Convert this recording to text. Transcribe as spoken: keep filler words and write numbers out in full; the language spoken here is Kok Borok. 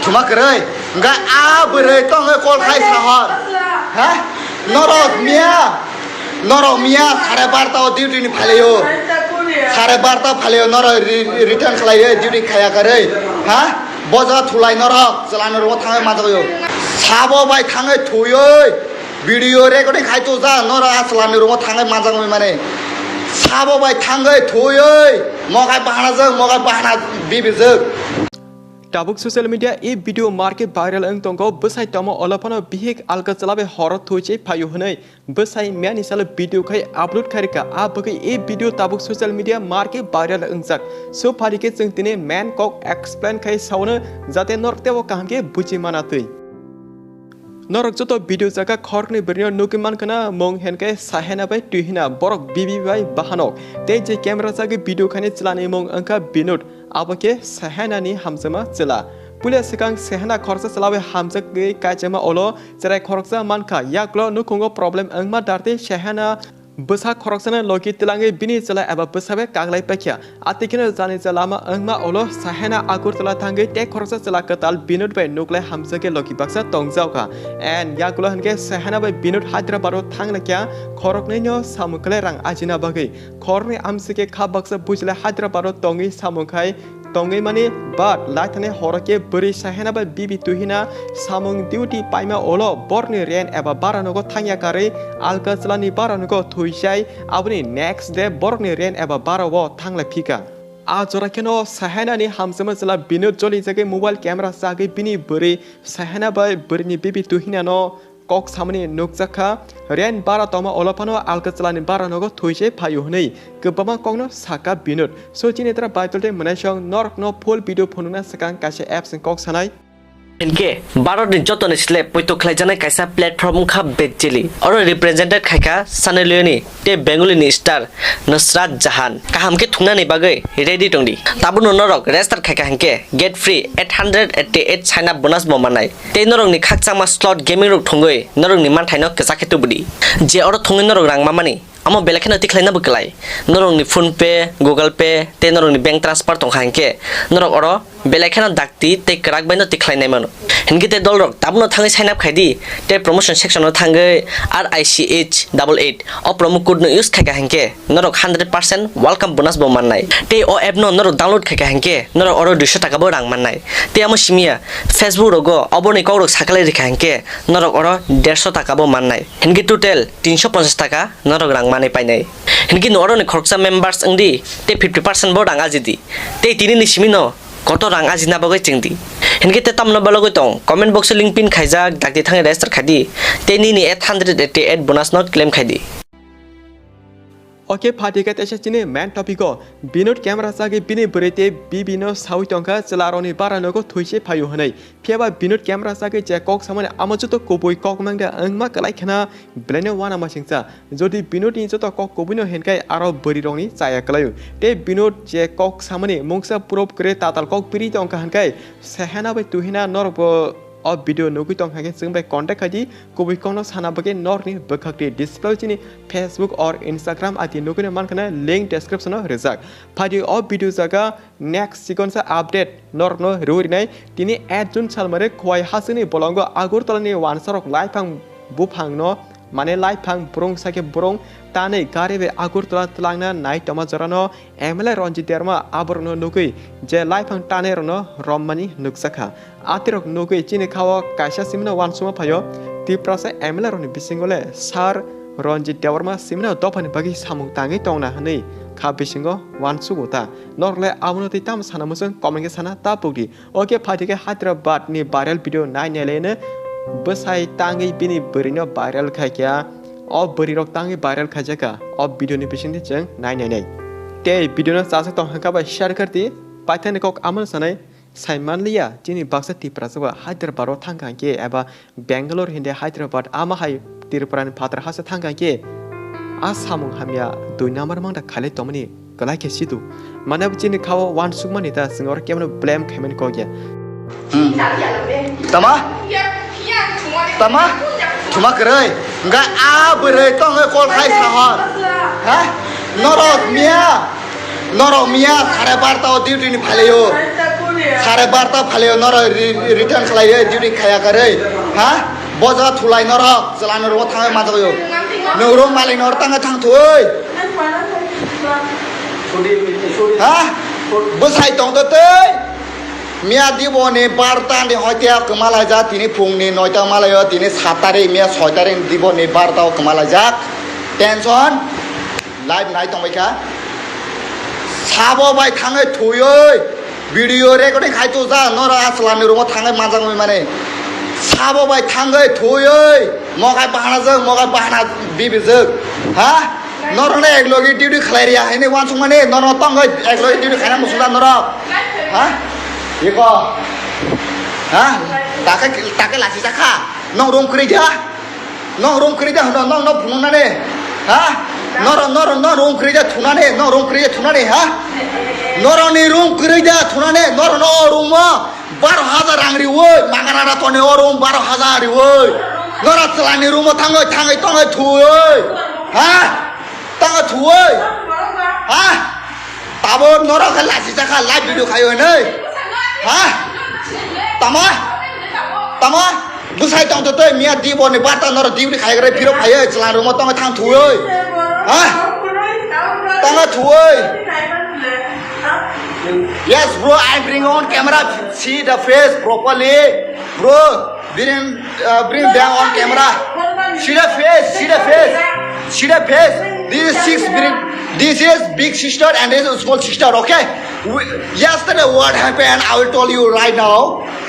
Thuma kwrwi. Hwnkhe a bwrwi tongwi call khai sahor. Ha? Norok miya. Norok miya sare barta o duty ni phalio. Sare barta phalio norok re-, return khlaiwi duty khaya kwrwi. Ha? Boja thulai norok chwla norok thangwi majagwi. Sabo bai thangwi thuyoi. Video recording khai to ja, nora asla ni rogo thangai manjak mi mane. Sabo bai thangai thuyoi, mogai bahana jak, mogai bahana bibijak. Tabuk social media e video market viral wng tongo, bwsai tomo olophano bihik alka chwlabai horo thuichai phaio hwnwi. Bwsai miyani salo video khai upload khairikha, a bwkhe e video tabuk social media market viral wngjak. So phalikhe chwng tini main kok explain khai saono, jate norok tebo kaham khe buji manatwi. Norok joto video jaga khoroknwi bwrwino nugwi mankha na, mung hinkhe Sahena bai Tuhina, borok bibi bai bahanok. Tei je camera jagwi video khaini chwlani mung wngkha Binod, abo khe Sahena ni hamjakma chwla. Puila swkang Sahena khoroksa chwla bai hamjakgwi kaijakma ulo chwrai khoroksa mankha, yagulo nukhungo problem wngma dar tei Sahena bwsa khoroksano logi twlangwi bini chwla eba bwsa bai kaglai paikha. Atikheno jani je lama wngma ulo Sahena Agartala thangwi tei khoroksa chwla kwtal Binod bai nuklai hamjakhe logi baksa tongjaokha. And yagulo hinkhe Sahena bai Binod Hyderabad o thanglaikha khoroknwino samung khlai rang ajina bagwi. Khoroknwi amsike kha baksa bujilai Hyderabad o tongwi samung khai tongwi mani, but laithani horo khe bwrwi Sahena bai bibi Tuhina samung duty paima ulo borokni rent eba bara nogo thangya karwi alka chwlani bara nogo thuisai, aboni next day borokni rent eba bara o thanglai phika. A jora kheno Sahena ni hamjakma chwla Binod joli jagwi mobile camera chagwi bini bwrwi Sahena bai bwrwini bibi Tuhina no kok samani nukjakha, rent bara tongma ulo phano alka chwlani bara nogo thuisai phaio hwnwi kwbangma kokno sakha Binod. So chini tra Baitol tei mwnaisong norokno full video phunukna swkang kaisa apps ni kok sanai. Hinkhe Bharat ni joto ni slab poito khlaijaknai kaisa platform wngkha Betjili. Oro represented khaikha Sunny Leone tei Bengali ni star Nusrat Jahan. Kaham khe thungnani bagwi ready tongdi. Tabukno norok register khaikha hinkhe get free eight hundred eighty-eight sign up bonus bo mannai. Tei norokni khakchangma slot gaming rok thwngwi norokni manthaino kwchak khe tubudi. Je oro thwngwi norok rang mamani, amo belai kheno tikhlaina bo kwlai. Norokni PhonePe, Google Pay tei norokni bank transfer tongkha hinkhe norok oro belai kheno dakti tei kwrak baino tikhlainai mano. Hinkhe tei dolrok tabukno thangwi sign up khaidi tei promotion section o thangwi R I C H double eight o promo code no use khaikha hinkhe norok hundred percent welcome bonus bo mannai. Tei o app no norok download khaikha hinkhe norok oro duiso taka bo rang mannai. Tei amo simiya Facebook rogo oborni kokrok sakalai rikha hinkhe norok oro derso taka bo mannai. Hinkhe total tinso ponchas taka norok rang manwi painai. Hinkhe no oroni khoroksa members wngdi tei fifty percent bo rang ajidi. Tei tinini simino kotor rang ajina bagwi chengdi. Hinkhe tei tamno balogwi tong, comment box o link pin khaijak, dakti thangwi register khaidi, tei nini eight hundred eighty-eight bonus no claim khaidi. Oke, phatikhe teisa chini main topic o. Binod camera chagwi bini bwrwi tei bibi no sawi tongkha, chwla rokni bara nogo thuise phaio hwnwi. Phiyaba Binod camera chagwi je kok samani amo joto kubui kok mangde wngma kwlai khena belaino uanama singcha. Jodi Binod ni joto kok kubui no hinkai aro bwrwi rokni chaya kwlaio. Tei Binod je kok samani mungsa proof kwrwi tatal kok biri tongkha hinkai Sehena bai Tuhina norok bo o video nugwi tongkha khe chwng bai contact khaidi. Kubui kokno sana bagwi norokni bwkhakni display o chini Facebook or Instagram I D nugwino mankha na link description o rijak. Phaidi o video jaga next chikonsa update norokno rwui rinai. Tini eight June salmare Khowai hasteni bolongo Agartala ni wansarok laiphang buphangno mane laiphang burung sakhe burung tanwi gari bai Agartala twlangna nai tongma jorano M L A Ranjit Debbarma aborokno nugwi je laiphang tanwi rokno romani nukjakha. Atirok nugwi chini khao kaisa simino uansukma phaio, Tiprasa M L A rokni bisingo le Sir Ranjit Debbarma simino dophani bagwi samung tangwi tongna hwnwi kha bisingo uansugo ta. Norok le abono twi tamo sana muchung comment khe sana ta pukdi. Oke, phaidi khe Hyderabad ni viral video nai nai le no bwsai tangwi bini bwrwi no viral khai kha. O bwrwi rok tangwi viral khai jaka. O video ni bising di chwng nai nai nai. Tei video no chajak tong hwnkha bai share khardi. Paithani kok amano sanai sai manliya chini baksa Tiprasa ba Hyderabad o thangkha khe eba Bangalore hindi Hyderabad ama hai Tripura ni phatar hasa thangkha khe a samung hamya dui number mangda khalai tongmani kwlai khe sidu. Mane bo chini khao uansukmani ta, chwng oro kebono blame khaimani kok ya. Hmm. Tama? Tama? Thuma kwrwi. Hwnkhe a bwrwi tongwi call khai sahor. Ha? Norok miya. Norok miya sare barta o duty ni phalio. Sare barta phalio norok ri-, return khlaiwi duty khaya karwi. Ha? Boja thulai norok, chwla norok thangwi manjagwi. Nwng room malik norok tangwi thang thwi. Ha? Bwsai tongtwtwi. Miya diboni barta ni hoite kwma laijak, tini phungni noita malaio, tini sat tarik, miya soi tarik diboni barta o kwma laijak. Tension. Live nai tongbaikha. Sabo bai thangwi thwiwi video recording khai tujak, norok a chwla ni room o thangwi manjak wngwi mani. Sabo bai thangwi thwiwi mokai bahana jwk, mokai bahana bibijwk. Ha? Norokno ek logi duty khlai riya hini wansuk mani, norokno tongwi ek logi duty khaina muchungjak norok. Ha? Iko. Ha? Take, take lasi jakha. Nong room kwrwi ja. Nong room kwrwi da hwno, nong no phunuknani, ha? Noro, noro, noro room kwrwi da thunani, nong room kwrwi da thunani, ha? Noroni room kwrwi da thunani, noro no o room o baro hajar rang riwi, magarara toni o room baro hajar riwi. Noro chwlani room o thangwi, thangwi, tongwi thwi, ha? Tangwi thwi, ha? Tabo norok khe lachi jakha live video khayo hinwi. Ha? Tamo? Tamo? Bwsai tongtho tei miya diboni barta norok duty khai gre phiro phaiyo chwla room o tongwi thang thwi. Ha? Tangwi thwi. Yes, bro, I'm bring on camera. See the face properly, bro. Bring, uh, bring them on camera. See the face, see the face, see the face. This is six, bring, this is big sister and this is small sister, okay? We, yesterday what happened, I will tell you right now.